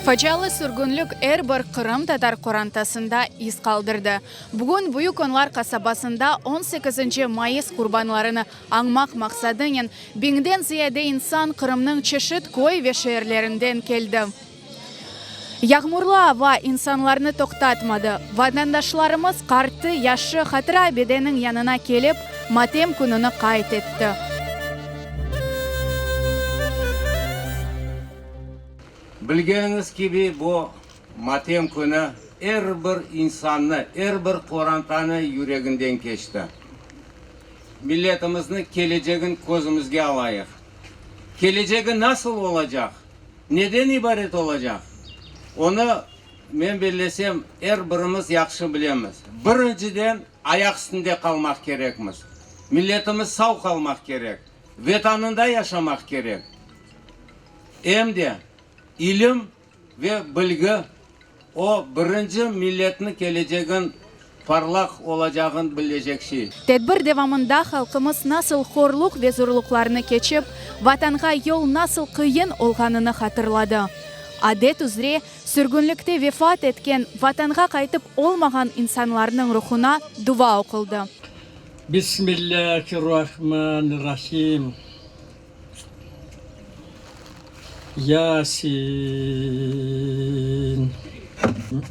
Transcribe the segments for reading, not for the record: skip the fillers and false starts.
Facialı sürgünlik er bir qırımtatar qorantasında iz qaldırdı. Bugün Büyük Onlar qasabasında on sekizinci mayıs qurbanlarını añmaq maqsadınen biñden ziyade insan Qırımnıñ çeşit köy ve şeerlerinden keldi. Yağmurlı ava insanlarnı toqtatmadı. Vatandaşlarımız qartı, yaşı hatıra abideniñ yanına kelip, matem kününi qayd etti. Bilgeniñiz kibi, bu matem künü er bir insannı, er bir qorantanı yüreginden keçti. Milletimizniñ kelecegin közümizge alayıq. Kelecegi nasıl olacaq, neden ibaret olacaq, onı, men bellesem, er birimiz yahşı bilemiz. Birinciden, ayaq üstünde qalmaq kerekmiz. Milletimiz sağ qalmaq kerek, Vetanında yaşamaq kerek. Em de ilim ve bilgi, o, birinci milletniñ kelecegin parlaq olacağın bilecek şey. Tedbir devamında halqımız nasıl horluq ve zorluqlarnı keçip, Vatanğa yol nasıl qıyın olğanını hatırladı. Adet üzre, sürgünlikte vefat etken, Vatanğa qaytıp olmağan insanlarnıñ ruhuna dua oquldı. Bismillâhirrahmanirrahim. Yasin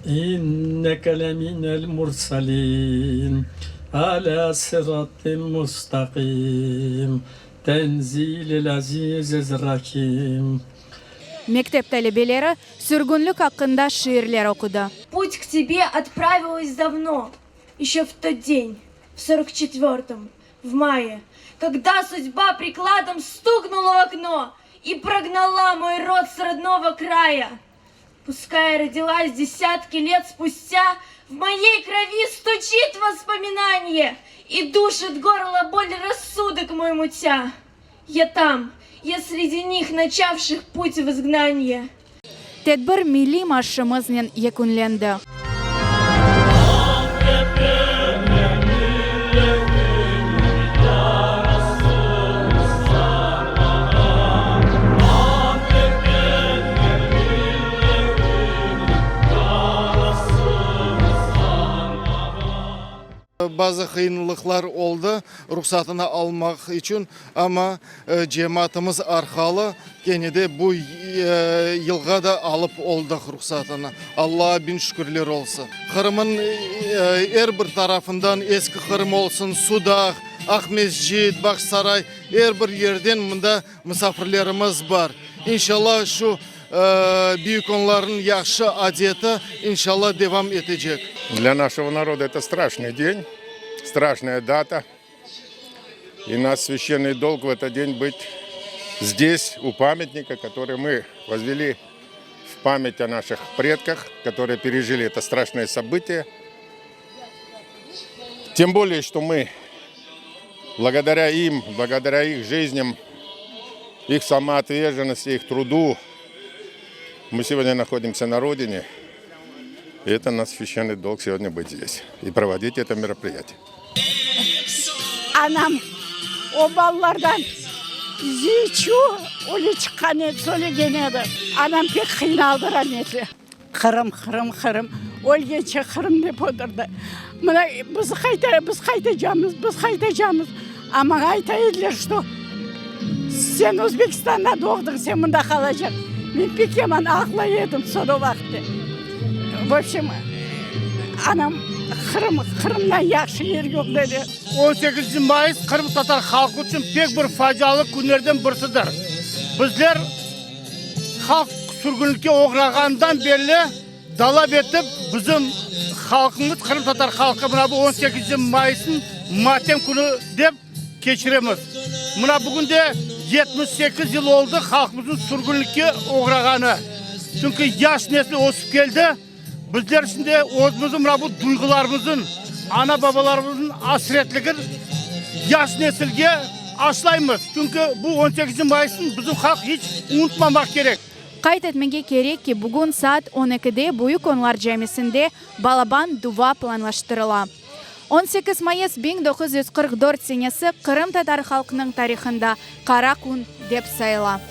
İnneke leminel mursalin Alâ sıratın mustaqim Tenzilil azizir rahim. Mektep talebeleri sürgünlik aqqında şiirler oqudı. Pуть к тебе otpravilas davno, Еще v tot den, v sorok çetvertom, V maye, kogda sudba prikladom stuknula v okno I prognala moy rod s rodnogo kraya, Puskay rodilas desyatki let spustya, V moyey krovi stuçit vospominanye I duşit gorlo bol rassudok moy mutya, Ya tam, ya sredi nih načavşih put v izgnanye. Tedbir milliy marşımıznen yekünlendi. Bazı qıyınlıqlar oldı ruhsatını almaq içün, amma cemaatımız arqalı kene de bu yılğa da alıp oldıq ruhsatını. Allağa biñ şükürler olsun. Qırımın er bir tarafından, Eski Qırım olsun, Sudaq, Aqmescit, Bağçasaray, er bir yerden mında musafirlerimiz bar. İnşallah, şu büyük onlarnıñ yahşı adeti, inşallah, devam etecek. Dlâ našego naroda eto straşnıy den, straşnaya data, i nas svâşçennıy dolg v eto den bıt zdes, u pamâtnika, kotorıy mı vozveli v pamât o naših predkah, kotorıye perejili eto straşnoye sobıtiye. Tem bolее, çto mı blagodarâ im, blagodarâ ih jiznyam, ih samootverjennosti, ih trudu, mı segodnâ nahodimsâ na Rodine, i eto nas svâşçennıy dolg segodnâ bıt zdes i provodit eto meropriyatiye. Anam o balalardan ziçü öyle çıqqan edi, söylegen edi. Anam pek qıynaldı rametli. Qırım, Qırım, Qırım, ölgence Qırım dep oturdı. Mına biz qayta, biz qaytacamız, biz qaytacamız. A maña ayta ediler, şto sen Özbekistanda doğdıñ, sen mında qalacaq. Men pek yaman ağlay edim sol o vaqıtte. V obşem, anam Qırım, Qırımdan yahşı yer yoq dedi. On sekizinci mayıs qırımtatar halqı içün pek bir facialı künlerden birisidir. Bizler Halq sürgünlikke oğrağandan berli talap etip, bizim halqımız, qırımtatar halqı mına bu on sekizinci mayısnı matem künü dep keçiremiz. Mına bugün de 78 yıl oldı halqımıznıñ sürgünlikke oğrağanı. Çünki yaş nesil ösüp keldi. Bizler şimdi özümizniñ mına bu duyğularımıznıñ, ana-babalarımıznıñ asretligin yaş nesilge aşlaymız. Çünki bu on sekizinci mayısnı bizim halq hiç unutmamaq kerek. Qayd etmege kerek ki, bugün saat on ekide Büyük Onlar camisinde balaban duva planlaştırıla. 18 mayıs 1944 senesi qırımtatar halqnıñ tarihında qara kün dep sayıla.